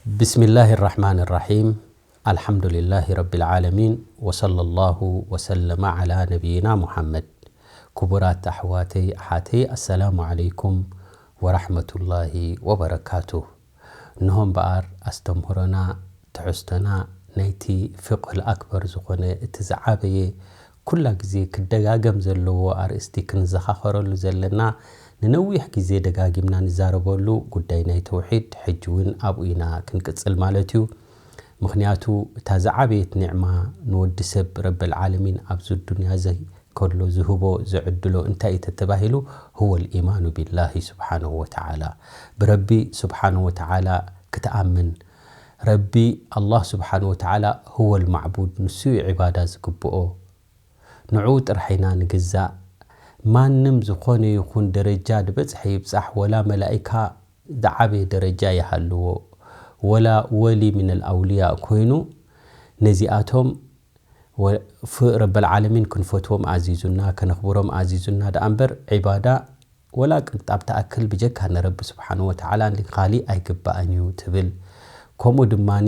بسم الله الرحمن الرحيم. الحمد لله رب العالمين، وصلى الله وسلم على نبينا محمد. ክቡራት ኣሕዋተይ ኣሓተይ፣ ኣሰላሙ ዓለይኩም ወራሕመቱላሂ ወበረካቱ። እንሆ እምበኣር ኣስተምህሮና፣ ትሕዝቶና ናይቲ ፊቅህ ኣክበር ዝኾነ እቲ ዝዓበየ ኩላ ግዜ ክደጋገም ዘለዎ ኣርእስቲ ክንዘኻኸረሉ ዘለና፣ ንነዊሕ ግዜ ደጋጊምና ንዛረበሉ ጉዳይ ናይ ተውሒድ፣ ሕጂ እውን ኣብኡ ኢና ክንቅጽል ማለት እዩ። ምኽንያቱ እታ ዝዓበየት ኒዕማ ንወዲ ሰብ ረብል ዓለሚን ኣብዚ ዱንያ እዚ ከሎ ዝህቦ፣ ዝዕድሎ እንታይ እዩ ተተባሂሉ፣ هو الإيمان بالله سبحانه وتعالى። ብረቢ ስብሓነሁ ወተዓላ ክትኣምን። ረቢ ኣላህ ስብሓነሁ ወተዓላ هو المعبود፣ ንሱ እዩ ዒባዳ ዝግብኦ። ንዕኡ ጥራሕ ኢና ንግዛእ። ማንም ዝኾነ ይኹን ደረጃ ዝበጽሐ ይብጻሕ፣ ወላ መላኢካ ዝዓበየ ደረጃ ይሃልዎ፣ ወላ ወሊ ሚነል ኣውልያ ኮይኑ፣ ነዚኣቶም ወ-፣ ፍ-፣ ረበል ዓለሚን ክንፈትዎም ኣዚዙና፣ ከነኽብሮም ኣዚዙና ደኣ እምበር፣ ዒባዳ ወላ ቅንጣብ ትኣክል ብጀካ ንረቢ ስብሓነሁ ወተዓላ ንኻሊእ ኣይግባእን እዩ ትብል። ከምኡ ድማኒ፣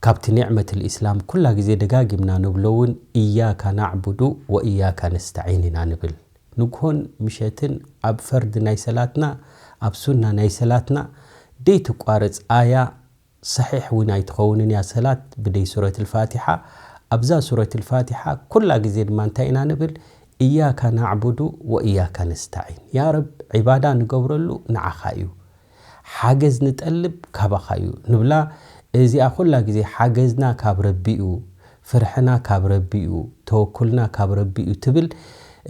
ካብቲ ኒዕመት ልእስላም ኩላ ግዜ ደጋጊምና ንብሎ እውን፣ እያካ ናዕቡዱ ወእያካ ነስተዒን ኢና ንብል። ንግሆን ምሸትን ኣብ ፈርድ ናይ ሰላትና፣ ኣብ ሱና ናይ ሰላትና ደይትቋረጽ ኣያ፣ ሰሒሕ እውን ኣይትኸውንን እያ ሰላት ብደይ ሱረት ልፋቲሓ። ኣብዛ ሱረት ልፋቲሓ ኩላ ግዜ ድማ እንታይ ኢና ንብል? እያካ ናዕቡዱ ወእያካ ነስተዒን። ያ ረብ፣ ዒባዳ ንገብረሉ ንዓኻ እዩ። ሓገዝ ንጠልብ ካባኻ እዩ ንብላ። እዚኣ ኩላ ግዜ ሓገዝና ካብ ረቢ እዩ፣ ፍርሕና ካብ ረቢ እዩ፣ ተወኩልና ካብ ረቢ እዩ ትብል፣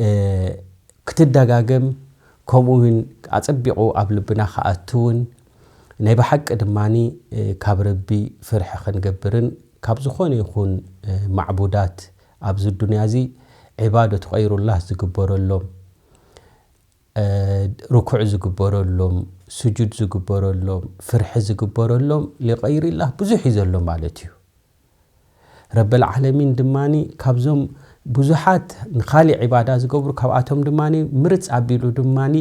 እ፣ ክትደጋገም፣ ከምኡ እውን ኣጸቢቑ ኣብ ልብና ክኣትውን፣ ናይ ብሓቂ ድማኒ፣ እ፣ ካብ ረቢ ፍርሒ ክንገብርን ካብ ዝኾነ ይኹን፣ እ፣ ማዕቡዳት ኣብዚ ዱንያ እዚ ዒባደት ገይሩላህ ዝግበረሎም፣ እ፣ ርኩዕ ዝግበረሎም፣ ስጁድ ዝግበረሎም፣ ፍርሒ ዝግበረሎም ሊገይሪላህ ብዙሕ እዩ ዘሎ ማለት እዩ። ረበል ዓለሚን ድማኒ ካብዞም ብዙሓት ንኻሊእ ዒባዳ ዝገብሩ፣ ካብኣቶም ድማኒ ምርጽ ኣቢሉ ድማኒ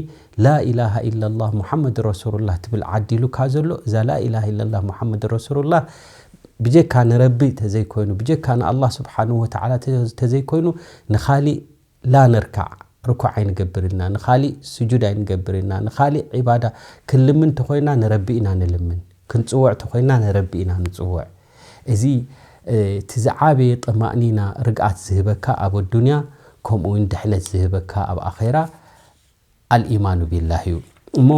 ላኢላሃ ኢላላህ ሙሓመድ ረሱሉላህ ትብል ዓዲሉካ ዘሎ፣ እዛ ላኢላሃ ኢላላህ ሙሓመድ ረሱሉላህ ብጀካ ንረቢ ተዘይኮይኑ፣ ብጀካ ንኣላህ ስብሓንሁ ወተዓላ ተ-፣ ተዘይኮይኑ ንኻሊእ ላ ነርካዕ፣ ርኩዕ ኣይንገብርና፣ ንኻሊእ ስጁድ ኣይንገብርና፣ ንኻሊእ ዒባዳ ክንልምን ተኾይና ንረቢ ኢና ንልምን፣ ክንጽውዕ ተኾይና ንረቢ ኢና ንጽውዕ። እዚ፣ እ፣ እቲ ዝዓበየ ጥማእኒና፣ ርግኣት ዝህበካ ኣብ ኣዱንያ፣ ከምኡ እውን ድሕነት ዝህበካ ኣብ ኣኼራ፣ ኣልኢማኑ ቢላህ እዩ። እሞ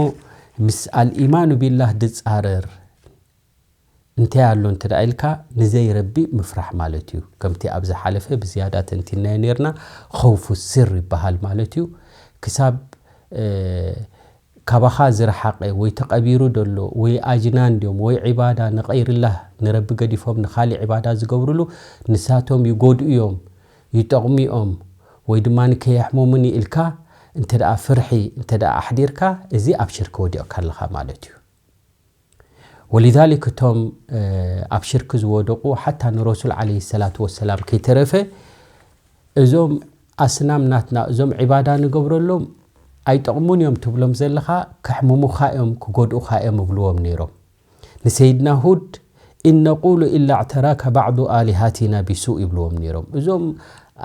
ምስ ኣልኢማኑ ቢላህ ድጻረር እንታይ ኣሎ እንተ ደኣ ኢልካ፣ ንዘይረቢ ምፍራሕ ማለት እዩ። ከምቲ ኣብ ዝሓለፈ ብዝያዳ ተንቲናዮ ኔርና፣ ኸውፉ ስር ይበሃል ማለት እዩ። ክሳብ፣ እ፣ ካባኻ ዝረሓቐ ወይ ተቐቢሩ ደሎ ወይ ኣጅናን ድዮም ወይ ዒባዳ ንቐይርላህ ንረቢ ገዲፎም ንኻሊእ ዒባዳ ዝገብሩሉ፣ ንሳቶም ይጎድኡ እዮም፣ ይጠቕሙ እዮም ወይ ድማ ከየሕመሙኒ ኢልካ እንተ ደኣ ፍርሒ እንተ ደኣ ኣሕዲርካ፣ እዚ ኣብ ሽርክ ወዲቕካ ኣለኻ ማለት እዩ። ወሊዛሊክ እቶም፣ እ፣ ኣብ ሽርክ ዝወደቑ ሓታ ንረሱል ዓለይሂ ሰላቱ ወሰላም ከይተረፈ እዞም ኣስናም ናትና፣ እዞም ዒባዳ ንገብረሎም ኣይጠቕሙን እዮም ትብሎም ዘለኻ፣ ከሕምሙኻ እዮም፣ ክጎድኡኻ እዮም እብልዎም ነይሮም። ንሰይድና ሁድ፣ "ኢን ነቁሉ ኢላ ኣዕተራከ ባዕዱ ኣሊሃቲና ቢሱእ" ይብልዎም ነይሮም። እዞም፣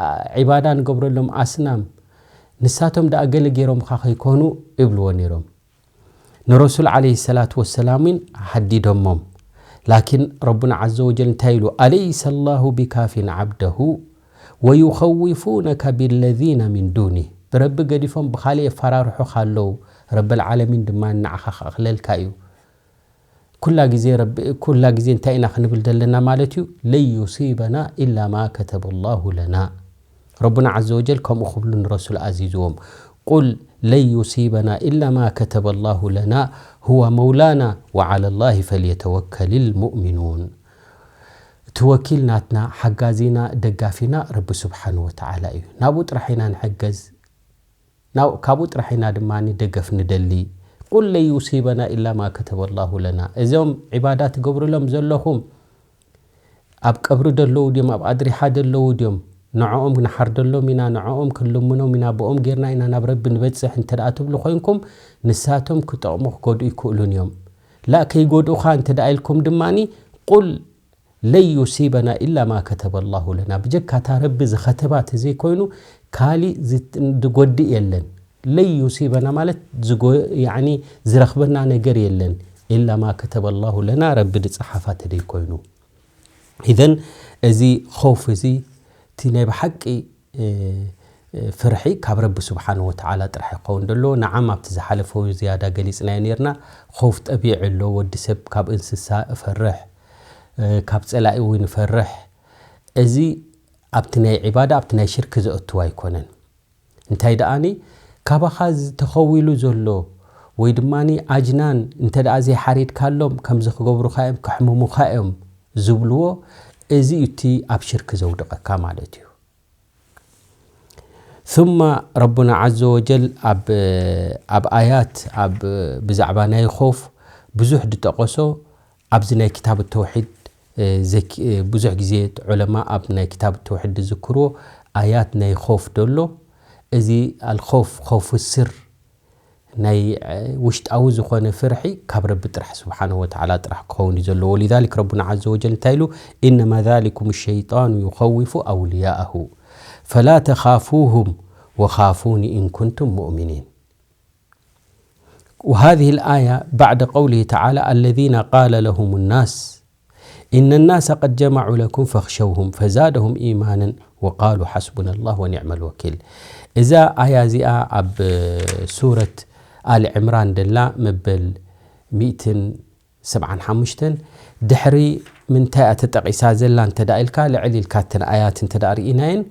አ፣ ዒባዳ ንገብረሎም ኣስናም ንሳቶም ደኣ ገለ ገይሮምኻ ከይኮኑ ይብልዎ ነይሮም። ንረሱል ዓለይሂ ሰላቱ ወሰላም እውን ሃዲዶሞም። ላኪን ረቡና ዓዘ ወጀል እንታይ ኢሉ? "ኣለይሰ ላሁ ቢካፊን ዓብደሁ ወዩኸዊፉነከ ቢለዚነ ሚን ዱኒህ።" ብረቢ ገዲፎም ብኻልእ የፈራርሑኻ ኣለዉ። ረበል ዓለሚን ድማ ንዓኻ ክኣኽለልካ እዩ። ኩላ ግዜ ረቢ-፣ ኩላ ግዜ እንታይ ኢና ክንብል ዘለና ማለት እዩ? "ለን ዩሲበና ኢላ ማ ከተበ ላሁ ለና።" ረቡና ዓዘ ወጀል ከምኡ ክብሉ ንረሱል ኣዚዝዎም። "ቁል ለን ዩሲበና ኢላ ማ ከተበ ላሁ ለና ሁወ መውላና ወዓላ ላሂ ፈልየተወከሊል ሙእሚኑን።" እቲ ወኪል ናትና፣ ሓጋዚና፣ ደጋፊና ረቢ ስብሓንሁ ወተዓላ እዩ። ናብኡ ጥራሕ ኢና ንሕገዝ፣ ናብ-፣ ካብኡ ጥራሕ ኢና ድማ ደገፍ ንደሊ። "ቁል ለን ዩሲበና ኢላ ማ ከተበ ላሁ ለና።" እዞም ዒባዳ ትገብሩሎም ዘለኹም ኣብ ቀብሪ ደለዉ ድዮም፣ ኣብ ኣድሪሓ ደለዉ ድዮም፣ ንዕኦም ንሓርደሎም ኢና፣ ንዕኦም ክንልምኖም ኢና፣ ብኦም ጌርና ኢና ናብ ረቢ ንበጽሕ እንተ ደኣ ትብሉ ኮይንኩም፣ ንሳቶም ክጠቕሙ ክጎድኡ ይክእሉን እዮም። لا ከይጎድኡኻ እንተ ደኣ ኢልኩም ድማኒ ቁል ለን ዩሲበና ኢላ ማ ከተበ ላሁ ለና፣ ብጀካ እታ ረቢ ዝኸተባ ተዘይኮይኑ ካሊእ ዝት- ዝጎድእ የለን። ለን ዩሲበና ማለት ዝጎ- ያዕኒ ዝረኽበና ነገር የለን ኢላ ማ ከተበ ላሁ ለና፣ ረቢ ዝጸሓፋ ተደይኮይኑ። ኢዘን እዚ ኸውፍ እዚ እቲ ናይ ብሓቂ ፍርሒ ካብ ረቢ ስብሓን ወተዓላ ጥራሕ ይኸውን ደሎ። ንዓም ኣብቲ ዝሓለፈ ዝያዳ ገሊጽናዮ ነርና። ኸውፍ ጠቢዒ ኣሎ። ወዲ ሰብ ካብ እንስሳ እፈርሕ፣ ካብ ጸላኢ እውን እፈርሕ። እዚ ኣብቲ ናይ ዒባዳ ኣብቲ ናይ ሽርክ ዘእትዎ ኣይኮነን። እንታይ ደኣኒ ካባኻ ዝተኸዊሉ ዘሎ ወይ ድማ ኣጅናን እንተ ደኣ ዘይሓሪድካሎም ከምዚ ክገብሩኻ እዮም ከሕምሙኻ እዮም ዝብልዎ፣ እዚ እዩ እቲ ኣብ ሽርክ ዘውድቐካ ማለት እዩ። ثم ረቡና ዓዘ ወጀል ኣብ ኣብ ኣያት ኣብ ብዛዕባ ናይ ኾፍ ብዙሕ ዝጠቐሶ ኣብዚ ናይ ክታብ ተውሒድ ብዙሕ ግዜ ዑለማ ኣብ ናይ ክታብ ተውሒድ ዝዝክርዎ ኣያት ናይ ኾፍ ደሎ። እዚ ኣልኾፍ ኾፍ ስር ናይ ውሽጣዊ ዝኾነ ፍርሒ ካብ ረቢ ጥራሕ ስብሓነ ወተዓላ ጥራሕ ክኸውን እዩ ዘለዎ። ሊዛሊክ ረቡና ዓዘ ወጀል እንታይ ኢሉ? ኢነማ ዛሊኩም ሸይጣኑ ዩኸዊፉ ኣውልያአሁ ፈላ ተኻፉሁም ወኻፉኒ ኢን ኩንቱም ሙእሚኒን። وهذه الآية بعد قوله تعالى الذين قال لهم الناس إن الناس قد جمعوا لكم فاخشوهم فزادهم إيمانا وقالوا حسبنا الله ونعم الوكيل. እዛ ኣያ እዚኣ ኣብ ሱረት ኣል ዕምራን ደላ መበል ሚእትን ሰብዓን ሓሙሽተን ድሕሪ ምንታይ እያ ተጠቒሳ ዘላ እንተ ደኣ ኢልካ፣ ልዕል ኢልካ እተን ኣያት እንተ ደኣ ርኢናየን፣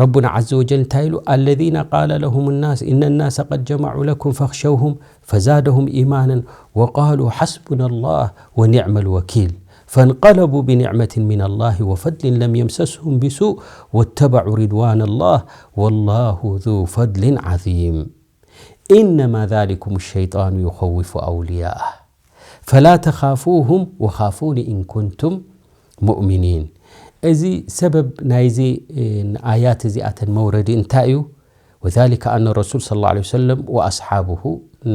ረቡና ዓዘ ወጀል እንታይ ኢሉ? الذين قال لهم الناس إن الناس قد جمعوا لكم فاخشوهم فزادهم إيمانا وقالوا حسبنا الله ونعم الوكيل فانقلبوا بنعمة من الله وفضل لم يمسسهم بسوء واتبعوا رضوان الله والله ذو فضل عظيم. إنما ذلكم الشيطان يخوف أولياءه فلا تخافوهم وخافون إن كنتم مؤمنين. እዚ ሰበብ ናይዚ ኣያት እዚኣተን መውረዲ እንታይ እዩ? وذلك أن الرسول صلى الله عليه وسلم وأصحابه፣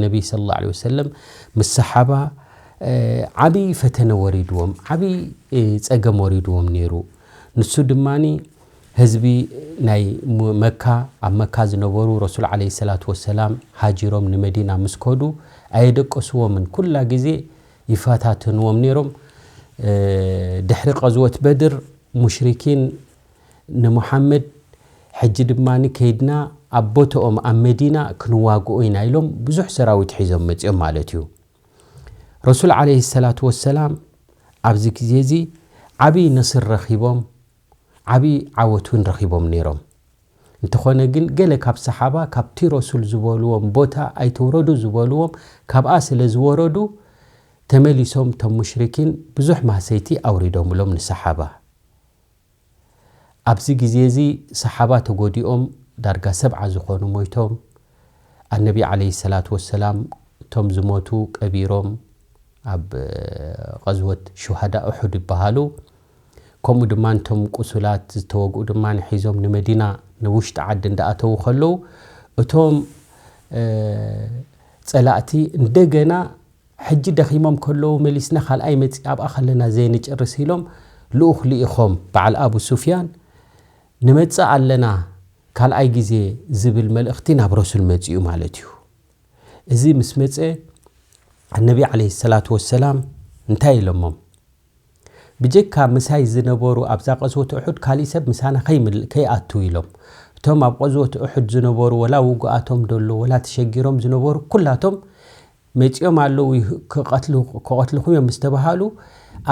ነቢይ صلى الله عليه وسلم ምስ ሰሓባ ዓብዪ ፈተነ ወሪድዎም፣ ዓብዪ ጸገም ወሪድዎም ነይሩ። ንሱ ድማኒ ህዝቢ ናይ መካ፣ ኣብ መካ ዝነበሩ ረሱል ዓለይሂ ሰላቱ ወሰላም ሃጂሮም ንመዲና ምስ ከዱ ኣየደቀስዎምን። ኩላ ግዜ ይፈታተንዎም ነይሮም። ድሕሪ ቀዝወት በድር ሙሽሪኪን ንሙሓመድ ሕጂ ድማ ከይድና ኣብ ቦትኦም ኣብ መዲና ክንዋግኦ ኢና ኢሎም ብዙሕ ሰራዊት ሒዞም መጺኦም ማለት እዩ። ረሱል ዓለይሂ ሰላቱ ወሰላም ኣብዚ ግዜ እዚ ዓብዪ ነስር ረኺቦም፣ ዓብዪ ዓወት እውን ረኺቦም ነይሮም። እንተኾነ ግን ገለ ካብ ሰሓባ ካብቲ ረሱል ዝበልዎም ቦታ ኣይትውረዱ ዝበልዎም ካብኣ ስለ ዝወረዱ ተመሊሶም እቶም ሙሽሪኪን ብዙሕ ማህሰይቲ ኣውሪዶምሎም ንሰሓባ። ኣብዚ ግዜ እዚ ሰሓባ ተጎዲኦም ዳርጋ ሰብዓ ዝኾኑ ሞይቶም። ኣነቢ ዓለይሂ ሰላቱ ወሰላም እቶም ዝሞቱ ቀቢሮም ኣብ ቐዝወት ሹሃዳ ኡሑድ ይበሃሉ። ከምኡ ድማ እቶም ቁሱላት ዝተወግኡ ድማ ሒዞም ንመዲና ንውሽጢ ዓዲ እንዳኣተዉ ከለዉ እቶም ጸላእቲ እንደገና ሕጂ ደኺሞም ከለዉ መሊስና ካልኣይ መጺ ኣብኣ ከለና ዘይንጨርስ ኢሎም ልኡኽ ልኢኾም በዓል ኣቡ ሱፍያን ንመጽእ ኣለና ካልኣይ ግዜ ዝብል መልእኽቲ ናብ ረሱል መጺኡ ማለት እዩ። እዚ ምስ መጸ ኣነቢ ዓለይሂ ሰላቱ ወሰላም እንታይ ኢሎሞም? ብጀካ ምሳይ ዝነበሩ ኣብዛ ቀዝወት ኡሑድ ካሊእ ሰብ ምሳና ከይምል- ከይኣቱ ኢሎም። እቶም ኣብ ቀዝወት ኡሑድ ዝነበሩ ወላ ውጉኣቶም ደሎ ወላ ተሸጊሮም ዝነበሩ ኩላቶም መጺኦም ኣለዉ ይህ- ክቐትሉ- ክቐትልኹም እዮም ምስ ተባሃሉ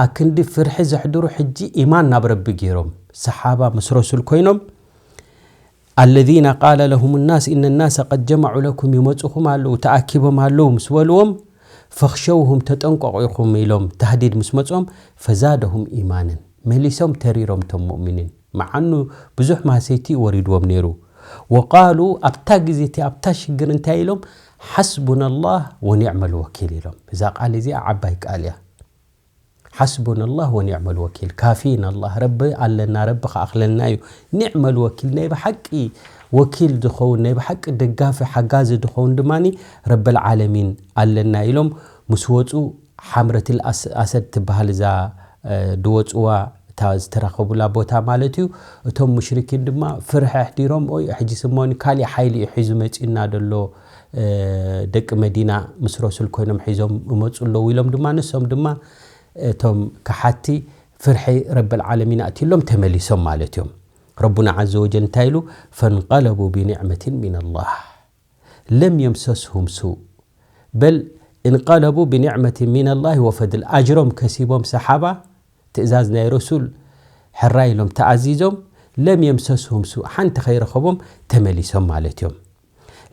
ኣክንዲ ፍርሒ ዘሕድሩ ሕጂ ኢማን ናብ ረቢ ገይሮም ሰሓባ ምስ ረሱል ኮይኖም الذين قال لهم الناس إن الناس قد جمعوا لكم ይመጹኹም ኣለዉ ተኣኪቦም ኣለዉ ምስ በልዎም فاخشوهم ተጠንቀቑ ኢኹም ኢሎም ታህዲድ ምስ መጾም فزادهم إيمانا መሊሶም ተሪሮም እቶም ሙእሚኒን መዓኑ ብዙሕ ማህሰይቲ ወሪድዎም ነይሩ وقالوا ኣብታ ግዜ እቲ ኣብታ ሽግር እንታይ ኢሎም حسبنا الله ونعم الوكيل ኢሎም እዛ ቃል እዚኣ ዓባይ ቃል እያ حسبنا الله ونعم الوكيل ካፊና الله ረቢ ኣለና ረቢ ክኣኽለና እዩ نعم الوكيل ናይ ብሓቂ ወኪል ዝኸውን ናይ ብሓቂ ደጋፊ ሓጋዚ ዝኸውን ድማ ረቢ العالمين ኣለና ኢሎም ምስ ወፁ ሓምረትል ኣሰድ ትበሃል እዛ ድወፅዋ እታ ዝተረኸቡላ ቦታ ማለት እዩ። እቶም ሙሽሪኪን ድማ ፍርሒ ኣሕዲሮም፣ ኦይ ሕጂ ስሞኒ ካሊእ ሓይሊ እዩ ሒዙ መፂኡና ደሎ፣ ደቂ መዲና ምስ ረሱል ኮይኖም ሒዞም እመፁ ኣለዉ ኢሎም ድማ ንሶም ድማ እቶም ከሓቲ ፍርሒ ረብል ዓለሚን ኣትሎም ተመሊሶም ማለት እዮም። ረቡና ዓዘ ወጀል እንታይ ኢሉ? ፈንቀለቡ ብኒዕመትን ሚን ኣላህ ለም የምሰስሁም ሱእ በል እንቀለቡ ብኒዕመትን ሚን ኣላህ ወፈድል። ኣጅሮም ከሲቦም ሰሓባ ትእዛዝ ናይ ረሱል ሕራይ ኢሎም ተኣዚዞም ለም የምሰስሁም ሱእ ሓንቲ ከይረኸቦም ተመሊሶም ማለት እዮም።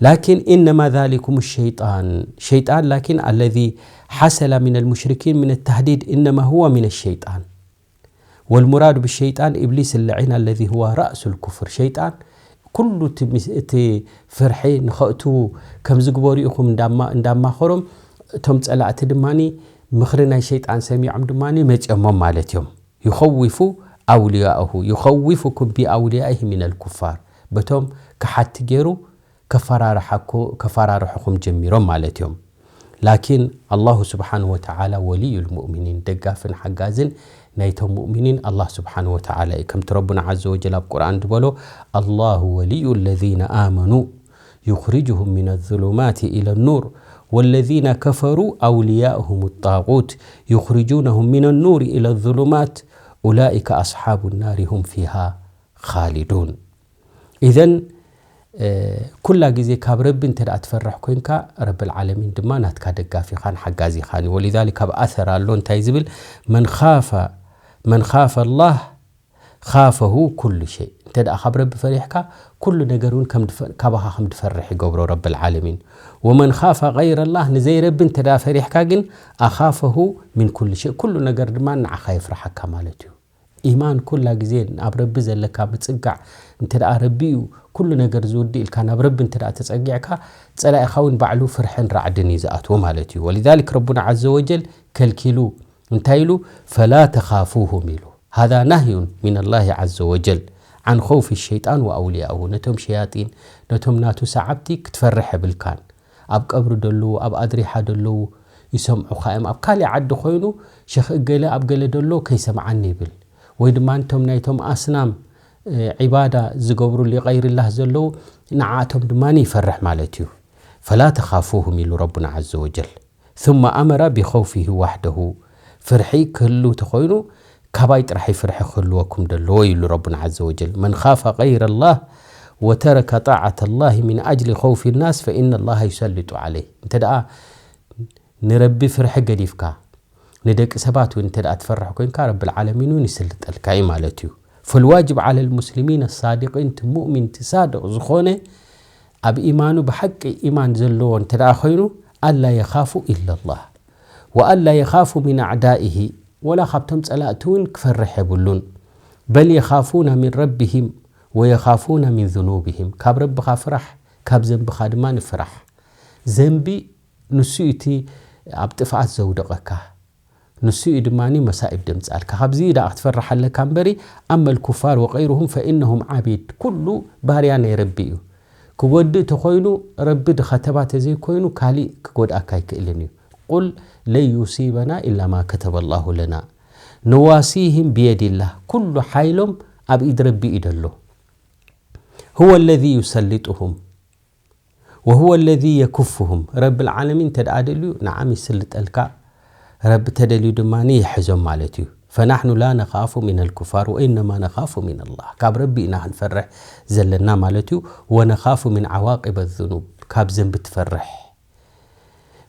ላኪን ኢነማ ዛሊኩም ሸይጣን ሸይጣን ላኪን ኣለዚ ሓሰለ ሚን ልሙሽሪኪን ሚን ተህዲድ ኢነማ ሁወ ሚን ሸይጣን ወልሙራዱ ብሸይጣን ኢብሊስ ለዒን ኣለዚ ሁዋ ራእሱ ልኩፍር ሸይጣን ኩሉ እቲ ፍርሒ ንኸእትዉ ከም ዝግበሩ ኢኹም እንዳማኸሮም እቶም ፀላእቲ ድማ ምኽሪ ናይ ሸይጣን ሰሚዖም ድማ መፂኦሞም ማለት እዮም። ዩኸዊፉ ኣውልያእሁ ዩኸዊፉኩም ቢኣውልያኢህ ሚን ልኩፋር በቶም ከሓቲ ገይሩ ከፈራርሓኩ ከፈራርሕኹም ጀሚሮም ማለት እዮም። ላኪን ኣላሁ ስብሓን ወተዓላ ወልዩ ልሙእሚኒን ደጋፍን ሓጋዝን ናይቶም ሙእሚኒን ኣላህ ስብሓን ወተዓላ እዩ። ከምቲ ረቡና ዓዘ ወጀል ኣብ ቁርኣን ዝበሎ ኣላሁ ወልዩ ለዚነ ኣመኑ ዩኽርጅሁም ሚነ ዙሉማት ኢለ ኑር ወለዚነ ከፈሩ ኣውልያኡሁም ጣጉት ዩኽርጁነሁም ሚነ ኑር ኢለ ዙሉማት ኡላኢከ ኣስሓቡ ናሪ ሁም ፊሃ ኻሊዱን። ኢዘን ኩላ ግዜ ካብ ረቢ እንተ ደኣ ትፈርሕ ኮይንካ ረብል ዓለሚን ድማ ናትካ ደጋፊኻን ሓጋዚኻን እዩ። ወሊዛሊክ ካብ ኣሰር ኣሎ እንታይ ዝብል መን ኻፈ መን ኻፈ ኣላህ ኻፈሁ ኩሉ ሸይ። እንተ ደኣ ካብ ረቢ ፈሪሕካ ኩሉ ነገር እውን ከም ድፈ- ካባኻ ከም ድፈርሕ ይገብሮ ረብል ዓለሚን። ወመን ኻፈ ገይረ ኣላህ ንዘይ ረቢ እንተ ደኣ ፈሪሕካ ግን ኣኻፈሁ ሚን ኩሉ ሸይ ኩሉ ነገር ድማ ንዓኻ የፍርሓካ ማለት እዩ። ኢማን ኩላ ግዜ ኣብ ረቢ ዘለካ ምጽጋዕ እንተ ደኣ ረቢ እዩ ኩሉ ነገር ዝውድእ ኢልካ ናብ ረቢ እንተ ደኣ ተጸጊዕካ ጸላኢኻ እውን ባዕሉ ፍርሕን ራዕድን እዩ ዝኣትዎ ማለት እዩ። ወሊዛሊክ ረቡና ዓዘ ወጀል ከልኪሉ እንታይ ኢሉ? ፈላ ተኻፉሁም ኢሉ። ሃዛ ናህዩን ሚን ኣላሂ ዓዘ ወጀል ዓን ኸውፊ ሸይጣን ወኣውልያእሁ ነቶም ሸያጢን ነቶም ናቱ ሰዓብቲ ክትፈርሕ የብልካን። ኣብ ቀብሪ ደለዉ ኣብ ኣድሪሓ ደለዉ ይሰምዑኻ እዮም። ኣብ ካሊእ ዓዲ ኮይኑ ሸኽ እገለ ኣብ ገለ ደሎ ከይሰምዓኒ ይብል። ወይ ድማ ነቶም ናይቶም ኣስናም ዒባዳ ዝገብሩ ሊቀይርላህ ዘለዉ ንዓቶም ድማ ይፈርሕ ማለት እዩ። ፈላ ተኻፉሁም ኢሉ ረቡና ዓዘ ወጀል ثم ኣመረ ብኸውፊሂ ዋሕደሁ ፍርሒ ክህሉ ተኾይኑ ካባይ ጥራሕ ፍርሒ ክህልወኩም ደለዎ ይብሉ ረቡና ዓዘ ወጀል። መን ኻፈ ገይረ ላህ ወተረከ ጣዓተ ላህ ሚን ኣጅሊ ኸውፊ ናስ ፈኢነ ላህ ዩሰልጡ ዓለይህ። እንተ ደኣ ንረቢ ፍርሒ ገዲፍካ ንደቂ ሰባት እውን እንተ ደኣ ትፈርሕ ኮይንካ ረብል ዓለሚን እውን ይስልጠልካ እዩ ማለት እዩ። ፈልዋጅብ ዓለ ልሙስሊሚን ኣሳዲቂን እቲ ሙእሚን እቲ ሳድቕ ዝኾነ ኣብ ኢማኑ ብሓቂ ኢማን ዘለዎ እንተ ደኣ ኮይኑ ኣላ የኻፉ ኢላ ላህ ወኣላ የኻፉ ሚን ኣዕዳኢሂ ወላ ካብቶም ጸላእቲ እውን ክፈርሕ የብሉን። በል የኻፉና ሚን ረቢሂም ወየኻፉና ሚን ዙኑብሂም ካብ ረብኻ ፍራሕ ካብ ዘንብኻ ድማ ንፍራሕ። ዘንቢ ንሱ እዩ እቲ ኣብ ጥፍኣት ዘውደቐካ ንሱ እዩ ድማ መሳኢብ ደምጻልካ። ካብዚ ደኣ ክትፈርሕ ኣለካ እምበሪ ኣመል ኩፋር ወቀይሩሁም ፈኢነሁም ዓቢድ ኩሉ ባርያ ናይ ረቢ እዩ። ክጎድእ ተኾይኑ ረቢ ድኸተባ ተዘይኮይኑ ካሊእ ክጎድኣካ ኣይክእልን እዩ። ቁል ለን ዩሲበና ኢላ ማ ከተበ ላሁ ለና ነዋሲህም ብየዲላህ ኩሉ ሓይሎም ኣብ ኢድ ረቢ እዩ ደሎ። ሁወ ለዚ ዩሰልጡሁም ወሁወ ለዚ የኩፍሁም ረብል ዓለሚን እንተ ደኣ ደልዩ ንዓም ይስልጠልካ። ረቢ ተደልዩ ድማ ይሕዞም ማለት እዩ። ፈናሕኑ ላ ነኻፉ ሚን ኣልኩፋር ወኢነማ ነኻፉ ሚን ኣላህ ካብ ረቢ ኢና ክንፈርሕ ዘለና ማለት እዩ። ወነኻፉ ሚን ዓዋቂበ ዙኑብ ካብ ዘንቢ ትፈርሕ።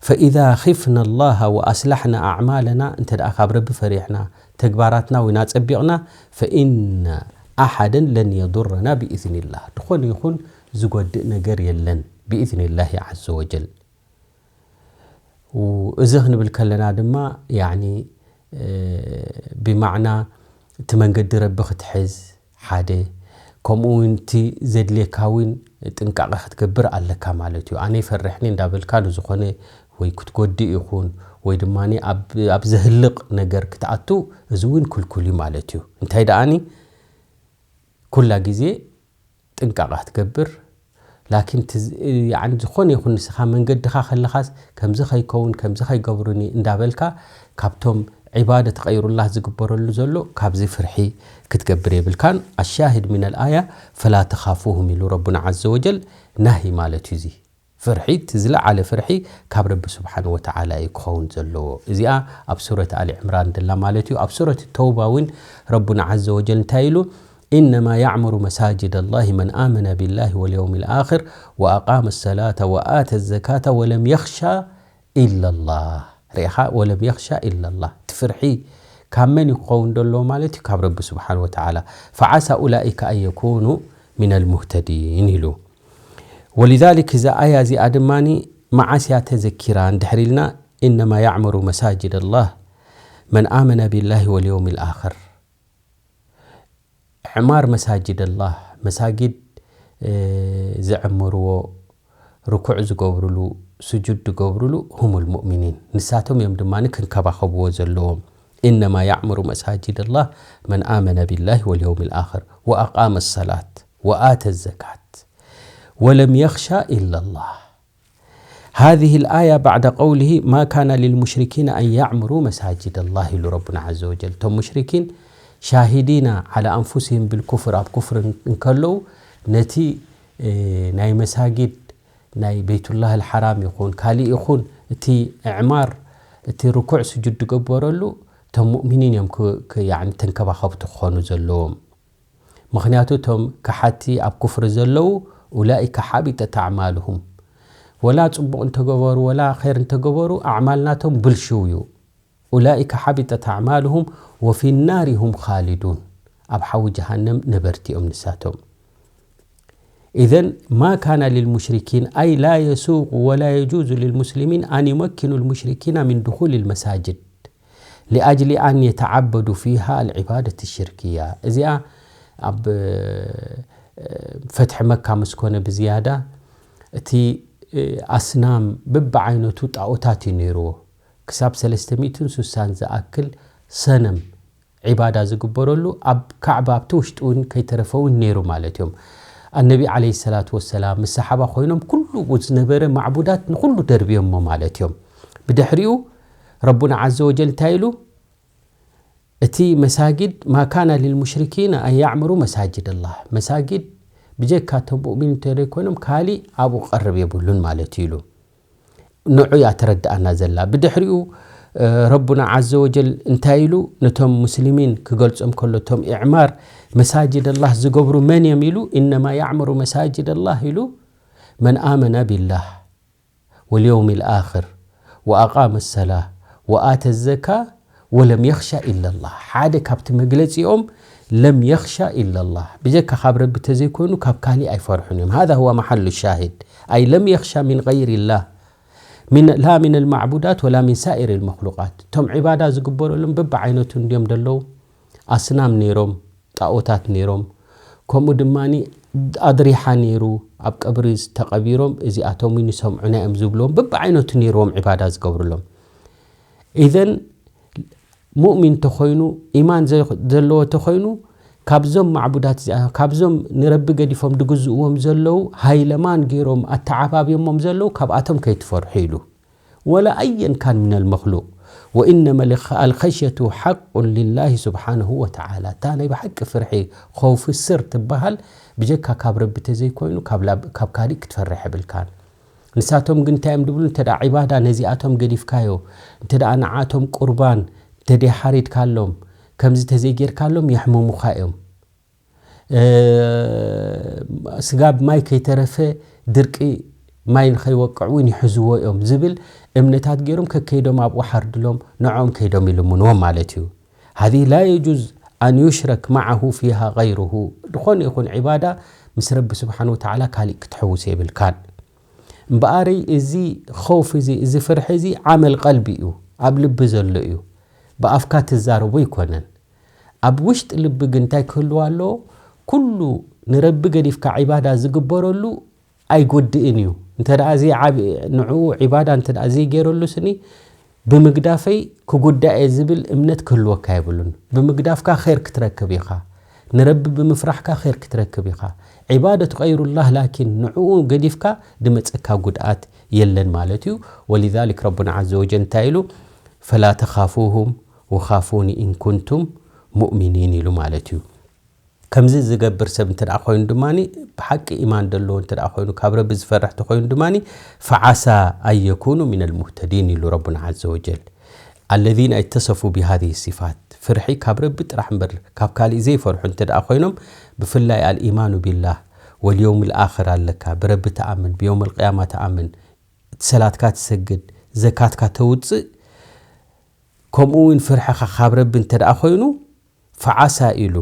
ፈኢዛ ኺፍና ኣላህ ወኣስላሕና ኣዕማለና እንተ ደኣ ካብ ረቢ ፈሪሕና ተግባራትና እውን ኣጸቢቕና ፈኢነ ኣሓደን ለን የዱረና ብኢዝኒላህ ድኾነ ይኹን ዝጎድእ ነገር የለን ብኢዝኒላሂ ዓዘ ወጀል። እዚ ክንብል ከለና ድማ ያኒ ብማዕና እቲ መንገዲ ረቢ ክትሕዝ ሓደ ከምኡ እውን እቲ ዘድልየካ እውን ጥንቃቐ ክትገብር ኣለካ ማለት እዩ። ኣነ ይፈርሕኒ እንዳበልካ ንዝኾነ ወይ ክትጎድእ ይኹን ወይ ድማ ኣብ ዘህልቕ ነገር ክትኣቱ እዚ እውን ክልኩል እዩ ማለት እዩ። እንታይ ደኣኒ ኩላ ግዜ ጥንቃቐ ክትገብር ላኪን ዝኾነ ይኹን ንስኻ መንገድኻ ከለኻስ ከምዚ ከይከውን ከምዚ ከይገብሩኒ እንዳበልካ ካብቶም ዒባደት غير الله ዝግበረሉ ዘሎ ካብዚ ፍርሒ ክትገብር የብልካን። الشاهد من الآية فلا تخافوهم ኢሉ ረቡና عز وجل ናሂ ማለት እዩ። እዚ ፍርሒ እቲ ዝለዓለ ፍርሒ ካብ ረቢ ስብሓን ወተዓላ እዩ ክኸውን ዘለዎ። እዚኣ ኣብ ሱረት ኣሊ ዕምራን ደላ ማለት እዩ። ኣብ ሱረት ተውባ እውን ረቡና عز وجل እንታይ ኢሉ? إنما يعمر مساجد الله من آمن بالله واليوم الآخر وأقام الصلاة وآتى الزكاة ولم يخش إلا الله። ርኢኻ? ولم يخش إلا الله። እቲ ፍርሒ ካብ መን እዩ ክኸውን ደሎ ማለት እዩ? ካብ ረቢ ስብሓን ወተዓላ። فعسى أولئك أن يكونوا من المهتدين ኢሉ። ولذلك እዛ ኣያ እዚኣ ድማ መዓስ እያ ተዘኪራ እንድሕር ኢልና إنما يعمر مساجد الله من آمن بالله واليوم الآخر. ዕማር መሳጅድ ኣላህ፣ መሳጊድ ዝዕምርዎ፣ ርኩዕ ዝገብርሉ፣ ስጁድ ዝገብርሉ هم المؤمنين፣ ንሳቶም እዮም ድማ ክንከባኸብዎ ዘለዎም። إنما يعمر مساجد الله من آمن بالله واليوم الآخر وأقام الصلاة وآتى الزكاة ولم يخش إلا الله. هذه الآية بعد قوله ما كان للمشركين أن يعمروا مساجد الله ኢሉ ረቡና عز وجل። እቶም ሙሽሪኪን شاهدين على أنفسهم بالكفر ኣብ ኩፍር እንከለዉ ነቲ ናይ መሳጊድ ናይ ቤቱላህ الحرام ይኹን ካልእ ይኹን እቲ ዕማር እቲ ርኩዕ ስጁድ ዝገበረሉ እቶም ሙእሚኒን እዮም ተንከባኸብቲ ክኾኑ ዘለዎም። ምኽንያቱ እቶም ከሓቲ ኣብ ኩፍሪ ዘለዉ أولئك حبطت أعمالهم ወላ ጽቡቕ እንተገበሩ ወላ ኸይር እንተገበሩ ኣዕማል ናቶም ብልሽው እዩ። أولئك حبطت أعمالهم وفي النار هم خالدون ኣብ ሓዊ ጀሃነም ነበርቲ እዮም ንሳቶም። إذن ما كان للمشركين أي لا يسوغ ولا يجوز للمسلمين أن يمكنوا المشركين من دخول المساجد لأجل أن يتعبدوا فيها العبادة الشركية። እዚኣ ኣብ ፈትሒ መካ ምስ ኮነ ብዝያዳ እቲ ኣስናም በብዓይነቱ ጣኦታት እዩ ነይርዎ። ክሳብ ሰለስተ ሚእትን ስሳን ዝኣክል ሰነም ዒባዳ ዝግበረሉ ኣብ ካዕባ ኣብቲ ውሽጢ እውን ከይተረፈ እውን ነይሩ ማለት እዮም። ኣነቢ ዓለይሂ ሰላቱ ወሰላም ምስ ሰሓባ ኮይኖም ኩሉ ዝነበረ ማዕቡዳት ንኩሉ ደርብዮሞ ማለት እዮም። ብድሕሪኡ ረቡና ዓዘ ወጀል እንታይ ኢሉ? እቲ መሳጊድ ما كان للمشركين أن يعمروا مساجد الله መሳጊድ ብጀካ እቶም ሙእሚን እንተዘይኮይኖም ካሊእ ኣብኡ ክቐርብ የብሉን ማለት እዩ ኢሉ። ንዑ እያ ተረድኣና ዘላ። ብድሕሪኡ ረቡና ዓዘ ወጀል እንታይ ኢሉ ነቶም ሙስሊሚን ክገልጾም ከሎ እቶም ኢዕማር መሳጅድ ኣላህ ዝገብሩ መን እዮም ኢሉ إنما يعمر مساجد الله ኢሉ من آمن بالله واليوم الآخر وأقام الصلاة وآتى الزكاة ولم يخش إلا الله ሓደ ካብቲ መግለጺኦም لم يخش إلا الله ብጀካ ካብ ረቢ ተዘይኮይኑ ካብ ካሊእ ኣይፈርሑን እዮም። هذا هو محل الشاهد أي لم يخش من غير الله من لا من المعبودات ولا من سائر المخلوقات እቶም ዒባዳ ዝግበረሎም በብዓይነቱ እንድዮም ደለዉ ኣስናም ነይሮም ጣኦታት ነይሮም ከምኡ ድማ ኣድሪሓ ነይሩ ኣብ ቀብሪ ተቐቢሮም እዚኣቶም ንሰምዑና እዮም ዝብልዎም በብዓይነቱ ነይርዎም ዒባዳ ዝገብርሎም ኢዘን ሙእሚን ተኾይኑ ኢማን ዘለዎ ተኾይኑ ካብዞም ማዕቡዳት እዚኣ ካብዞም ንረቢ ገዲፎም ድግዝእዎም ዘለዉ ሃይለማን ገይሮም ኣተዓባብዮሞም ዘለዉ ካብኣቶም ከይትፈርሑ ኢሉ ولا أيا كان من المخلوق وإنما الخشية حق لله سبحانه وتعالى እታ ናይ ብሓቂ ፍርሒ ኸውፊ ስር ትበሃል ብጀካ ካብ ረቢ ተዘይኮይኑ ካብ ካሊእ ክትፈርሕ የብልካን። ንሳቶም ግን እንታይ እዮም ድብሉ እንተ ደኣ ዒባዳ ነዚኣቶም ገዲፍካዮ እንተ ደኣ ንዓቶም ቁርባን ተደይ ሓሪድካሎም ከምዚ ተዘይጌርካሎም የሕምሙኻ እዮም። ስጋብ ማይ ከይተረፈ ድርቂ ማይ ንኸይወቅዕ እውን ይሕዝዎ እዮም ዝብል እምነታት ገይሮም ከከይዶም ኣብኡ ሓርድሎም ንዕኦም ከይዶም ይልምንዎም ማለት እዩ። هذه لا يجوز أن يشرك معه فيها غيره ዝኾነ ይኹን ዒባዳ ምስ ረቢ ስብሓን ወተዓላ ካሊእ ክትሕውስ የብልካን። እምበኣረይ እዚ ኸውፍ እዚ እዚ ፍርሒ እዚ ዓመል ቀልቢ እዩ፣ ኣብ ልቢ ዘሎ እዩ፣ ብኣፍካ ትዛረቦ ኣይኮነን። ኣብ ውሽጢ ልቢ ግን እንታይ ክህልዋ ኣለዎ? ኩሉ ንረቢ ገዲፍካ ዒባዳ ዝግበረሉ ኣይጎድእን እዩ። እንተ ደኣ ዘይዓብ ንዕኡ ዒባዳ እንተ ደኣ ዘይገይረሉ ስኒ ብምግዳፈይ ክጉዳእ እየ ዝብል እምነት ክህልወካ የብሉን። ብምግዳፍካ ኸይር ክትረክብ ኢኻ። ንረቢ ብምፍራሕካ ኸይር ክትረክብ ኢኻ። ዒባደት غير الله ላኪን ንዕኡ ገዲፍካ ድመጸካ ጉድኣት የለን ማለት እዩ። ولذلك ረቡና عز وجل እንታይ ኢሉ? فلا تخافوهم وخافوني إن كنتم مؤمنين ኢሉ ማለት እዩ። ከምዚ ዝገብር ሰብ እንተ ደኣ ኮይኑ ድማ ብሓቂ ኢማን ዘለዎ እንተ ደኣ ኮይኑ ካብ ረቢ ዝፈርሕ ተኮይኑ ድማ فعسى أن يكونوا من المهتدين ኢሉ ረቡና عز وجل። الذين اتصفوا بهذه الصفات ፍርሒ ካብ ረቢ ጥራሕ እምበር ካብ ካልእ ዘይፈርሑ እንተ ደኣ ኮይኖም ብፍላይ الإيمان بالله واليوم الآخر ኣለካ ብረቢ ተኣምን ብيوم القيامة ተኣምን ሰላትካ ትሰግድ ዘካትካ ተውፅእ ከምኡ እውን ፍርሕኻ ካብ ረቢ እንተ ደኣ ኮይኑ فعسى ኢሉ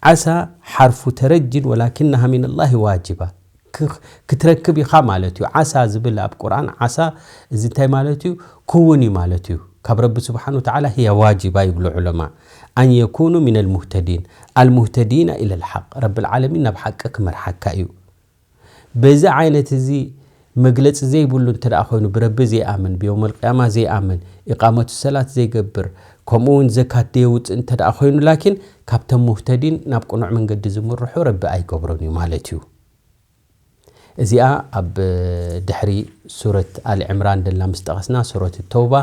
ዓሳ ሓርፉ ተረጅን ولكنها من الله واجبة ክትረክብ ኢኻ ማለት እዩ። ዓሳ ዝብል ኣብ ቁርኣን ዓሳ እዚ እንታይ ማለት እዩ? ክውን እዩ ማለት እዩ። ካብ ረቢ ስብሓን ወተዓላ ህያ ዋጅባ ይብሉ ዑለማ። أن يكونوا من المهتدين المهتدين إلى الحق ረቢ العالمين ናብ ሓቂ ክመርሓካ እዩ። በዚ ዓይነት እዚ መግለፂ ዘይብሉ እንተ ደኣ ኮይኑ ብረቢ ዘይኣምን ብየውመል ቅያማ ዘይኣምን ኢቃመቱ ሰላት ዘይገብር ከምኡ እውን ዘካት ደየውፅእ እንተ ደኣ ኮይኑ ላኪን ካብቶም ሙህተዲን ናብ ቅኑዕ መንገዲ ዝምርሑ ረቢ ኣይገብሮን እዩ ማለት እዩ። እዚኣ ኣብ ድሕሪ ሱረት ኣል ዕምራን ደላ ምስ ጠቐስና ሱረት ተውባ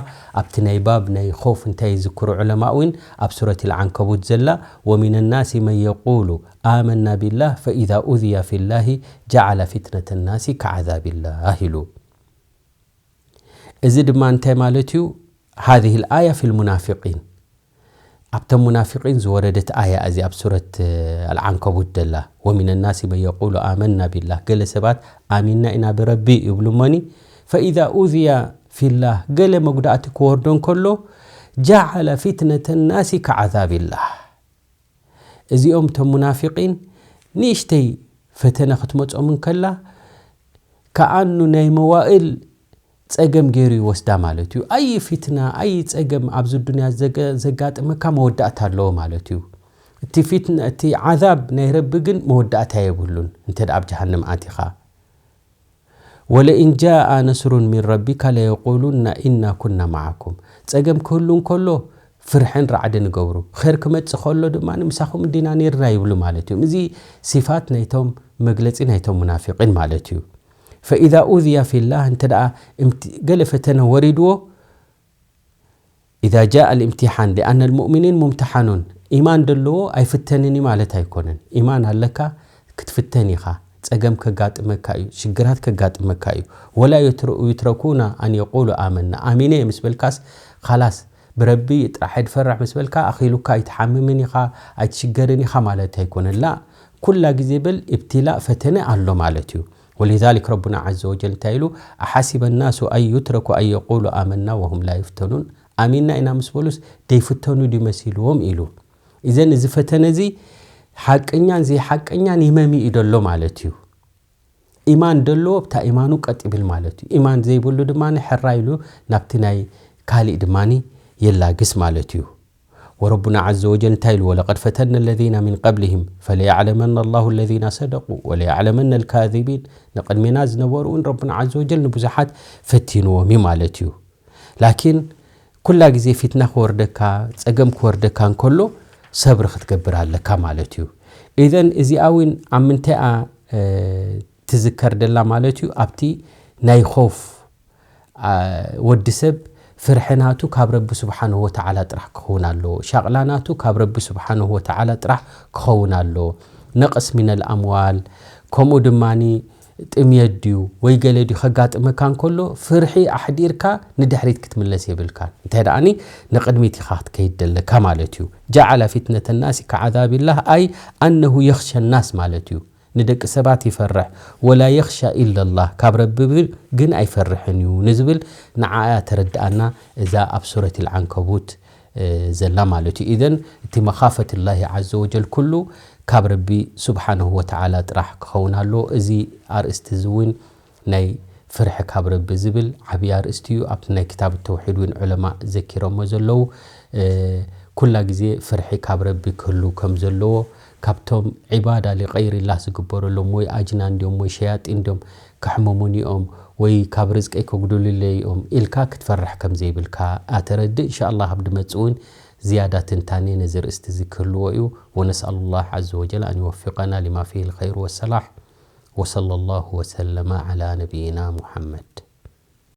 ኣብቲ ናይ ባብ ናይ ኾፍ እንታይ ዝክሩ ዑለማ እውን ኣብ ሱረት ልዓንከቡት ዘላ ومن الناس من يقول آمنا بالله فإذا أوذي في الله جعل فتنة الناس كعذاب الله ኢሉ። እዚ ድማ እንታይ ማለት እዩ? هذه الآية في المنافقين ኣብቶም ሙናፊቂን ዝወረደት ኣያ እዚ ኣብ ሱረት ኣልዓንከቡት ደላ ومن الناس من يقول آمنا بالله ገለ ሰባት ኣሚንና ኢና ብረቢ ይብሉ እሞኒ فإذا أوذي في الله ገለ መጉዳእቲ ክወርዶ እንከሎ جعل فتنة الناس كعذاب الله እዚኦም እቶም ሙናፊቂን ንእሽተይ ፈተነ ክትመጾም እንከላ ከኣኑ ናይ መዋእል ጸገም ገይሩ ይወስዳ ማለት እዩ። ኣይ ፊትና ኣይ ጸገም ኣብዚ ዱንያ ዘጋጥመካ መወዳእታ ኣለዎ ማለት እዩ። እቲ ፊትና እቲ ዓዛብ ናይ ረቢ ግን መወዳእታ የብሉን። እንተ ኣብ ጀሃነም ኣቲኻ ولئن جاء نصر من ربك ليقولن إنا كنا معكم ጸገም ክህሉ እንከሎ ፍርሕን ራዕድን ይገብሩ። ኸር ክመጽእ ከሎ ድማ ምሳኹም እንዲና ነይርና ይብሉ ማለት እዮም። እዚ ሲፋት ናይቶም መግለጺ ናይቶም ሙናፊቂን ማለት እዩ። فإذا أوذي في الله እንተ ደኣ ገለ ፈተነ ወሪድዎ إذا جاء الامتحان لأن المؤمنين ممتحنون ኢማን ደለዎ ኣይፍተንን እዩ ማለት ኣይኮነን። ኢማን ኣለካ ክትፍተን ኢኻ። ጸገም ከጋጥመካ እዩ፣ ሽግራት ከጋጥመካ እዩ። ولا يتركون أن يقولوا آمنا ኣሚነ እየ ምስ በልካስ ኻላስ ብረቢ ጥራሕ ኣይትፈርሕ ምስ በልካ ኣኺሉካ ኣይትሓምምን ኢኻ ኣይትሽገርን ኢኻ ማለት ኣይኮነን። ላ ኩላ ግዜ በል ኢብትላእ ፈተነ ኣሎ ማለት እዩ። ولذلك ረቡና عز وجل እንታይ ኢሉ أحسب الناس أن يتركوا أن يقولوا آمنا وهم لا يفتنون ኣሚንና ኢና ምስ በሉስ ደይፍተኑ ድዩ መሲልዎም ኢሉ። እዘን እዚ ፈተነ እዚ ሓቀኛን ዘይሓቀኛን ይመሚ እዩ ደሎ ማለት እዩ። ኢማን ደለዎ ብታ ኢማኑ ቀጥ ይብል ማለት እዩ። ኢማን ዘይብሉ ድማ ሕራ ኢሉ ናብቲ ናይ ካሊእ ድማ የላግስ ማለት እዩ። ወረቡና عز وجل እንታይ ኢሉ ولقد فتنا الذين من قبلهم فليعلمن الله الذين صدقوا وليعلمن الكاذبين ንቅድሜና ዝነበሩ እውን ረቡና عز وجل ንብዙሓት ፈቲንዎም እዩ ማለት እዩ። ላኪን ኩላ ግዜ ፊትና ክወርደካ ጸገም ክወርደካ እንከሎ ሰብሪ ክትገብር ኣለካ ማለት እዩ። ኢዘን እዚኣ እውን ኣብ ምንታይኣ ትዝከር ደላ ማለት እዩ? ኣብቲ ናይ ኾፍ ወዲ ሰብ ፍርሒ ናቱ ካብ ረቢ ስብሓንሁ ወተዓላ ጥራሕ ክኸውን ኣለዎ። ሻቕላ ናቱ ካብ ረቢ ስብሓንሁ ወተዓላ ጥራሕ ክኸውን ኣለዎ። ነቕስ ሚነል ኣምዋል ከምኡ ድማ ጥምየት ድዩ ወይ ገለ ድዩ ከጋጥመካ እንከሎ ፍርሒ ኣሕዲርካ ንድሕሪት ክትምለስ የብልካን። እንታይ ደኣኒ ንቕድሚት ኢኻ ክትከይድ ደለካ ማለት እዩ። ጀዓለ ፊትነተ ናሲ ከዓዛቢላህ ኣይ ኣነሁ የኽሸ ናስ ማለት እዩ። ንደቂ ሰባት ይፈርሕ። ወላ የኽሻ ኢለላህ ካብ ረቢ ግን ኣይፈርሕን እዩ ንዝብል ንዓኣ ተረድኣና እዛ ኣብ ሱረት ልዓንከቡት ዘላ ማለት እዩ። ኢዘን እቲ መኻፈትላሂ ዓዘ ወጀል ኩሉ ካብ ረቢ ስብሓንሁ ወተዓላ ጥራሕ ክኸውን ኣለዎ። እዚ ኣርእስቲ እዚ እውን ናይ ፍርሒ ካብ ረቢ ዝብል ዓብዪ ኣርእስቲ እዩ። ኣብቲ ናይ ክታብ ተውሒድ እውን ዑለማ ዘኪሮሞ ዘለዉ ኩላ ግዜ ፍርሒ ካብ ረቢ ክህሉ ከም ዘለዎ ካብቶም ዒባዳ ሊቀይሪላህ ዝግበረሎም ወይ ኣጅናን ድዮም ወይ ሸያጢን ድዮም ከሕምሙኒ እዮም ወይ ካብ ርዝቀይ ከጉድሉለይ እዮም ኢልካ ክትፈርሕ ከም ዘይብልካ ኣተረድእ። እንሻ ኣላህ ኣብ ድመጽእ እውን ዝያዳ ትንታኔ ነዚ ርእስቲ እዚ ክህልዎ እዩ። ወነስኣሉ ላህ ዓዘ ወጀል ኣን ይወፊቀና ሊማ ፊህ ልኸይር ወሰላሕ። وصلى الله وسلم على نبينا محمد.